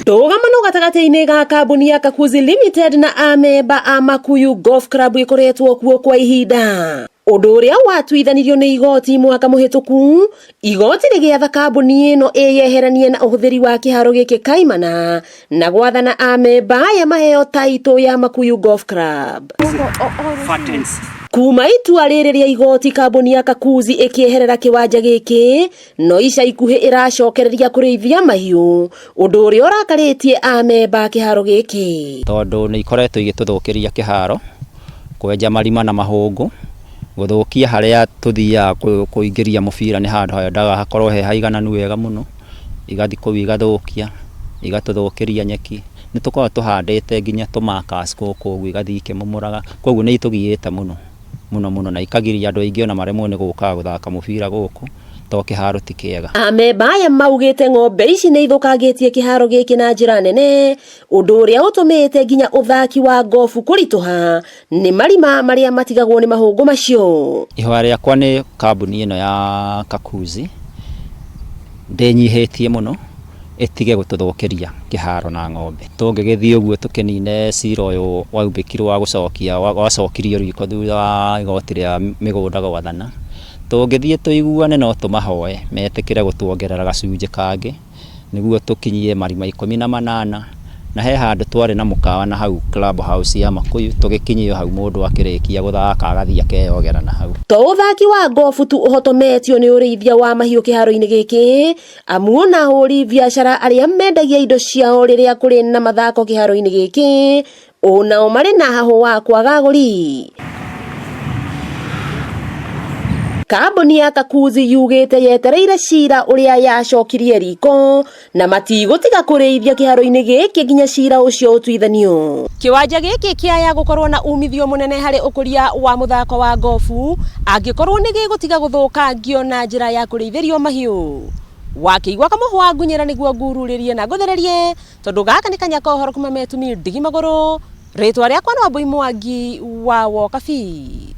Ndũgamano gatagatĩ-inĩ ga kambuni ya Kakuzi Limited na amemba a Makuyu Golf Club ĩkoretwo kuo kwa ihinda. Ũndũ ũrĩa watuithanirio nĩ igoti mwaka mũhĩtũku, igoti rĩgĩatha kambuni ĩno ĩyeheranie na ũhũthĩri wa kĩharo gĩkĩ kaimana na gwathana amemba aya maheo taitũ ya Makuyu Golf Club. Kuma itua rĩrĩ rĩa igoti kambuni ya Kakuzi ĩkĩeherera kĩwanja gĩkĩ no ica ikuhĩ ĩracokereria kũrĩithia mahiũ ũndũ ũrĩa ũrakarĩtie amemba kĩharo gĩkĩ. Tondũ nĩ ikoretwo igĩtũthũkĩria kĩharo, kwenja marima na mahũngũ, gũthũkia harĩa tũthiaga kũingĩria mũbira nĩ handũ hendaga hakorwo he haigananu wega mũno, igathiĩ kũu igathũkia, igatũthũkĩria nyeki. Nĩ tũkoragwo tũhandĩte nginya tũ markers gũkũ ũguo igathiĩ ikĩmomoraga, koguo nĩ itũgiĩte mũno mũno mũno na ikagiria andũ aingĩ ona maremwo nĩ gũkaga gũthaka mũbira gũkũ tondũ kĩharo ti kĩega. Amemba aya maugĩte ng'ombe ici nĩ ithũkangĩtie kĩharo gĩkĩ na njĩra nene, ũndũ ũrĩa ũtũmĩte nginya ũthaki wa ngobu kũritũha nĩ marima marĩa matigagwo nĩ mahũngũ macio. Ihoya rĩakwa nĩ kambuni ĩno ya Kakuzi ndĩnyihĩtie mũno ĩtige gũtũthũkĩria kĩharo na ng'ombe. Tũngĩgĩthiĩ ũguo tũkĩnine cira ũyũ waumbĩkirwo wa gũcokia wacokirio riko thutha wa igoti rĩa mĩgũnda gwathana, tũngĩthiĩ tũiguane no tũmahoe metĩkĩre gũtuongerera gacunjĩ kangĩ nĩguo tũkinyie marima 18 na he handũ twarĩ na mũkawa na hau club house ya Makuyu tũgĩkinyio hau mũndũ akĩrĩkia gũthaka agathiĩ akeyogera na hau. To ũthaki wa ngobu tu ũhotometio nĩ ũrĩithia wa mahiũ kĩharo-inĩ gĩkĩ, amu ona ahũri biacara arĩa mendagia indo ciao rĩrĩa kũrĩ na mathako kĩharo-inĩ gĩkĩ onao marĩ na hahũ wa kwaga agũri. Kambuni ya Kakuzi yugĩte yetereire cira ũrĩa yacokirie riko na matigũtiga kũrĩithia kĩharo-inĩ gĩkĩ nginya cira ũcio ũtuithanio. Kĩwanja gĩkĩ kĩaya gũkorwo na umithio mũnene harĩ ũkũria wa mũthako wa ngobu angĩkorwo nĩ gĩgũtiga gũthũkangio na njĩra ya kũrĩithĩrio mahiũ. Wakĩigua kamũhwa ngunyĩra nĩguo ngururĩrie na ngũthererie tondũ gaka nĩ kanya ka ũhoro kuma Metumi ndigi magũrũ. Rĩtwa rĩakwa nĩ Wambui Mwangi wa Wokabi.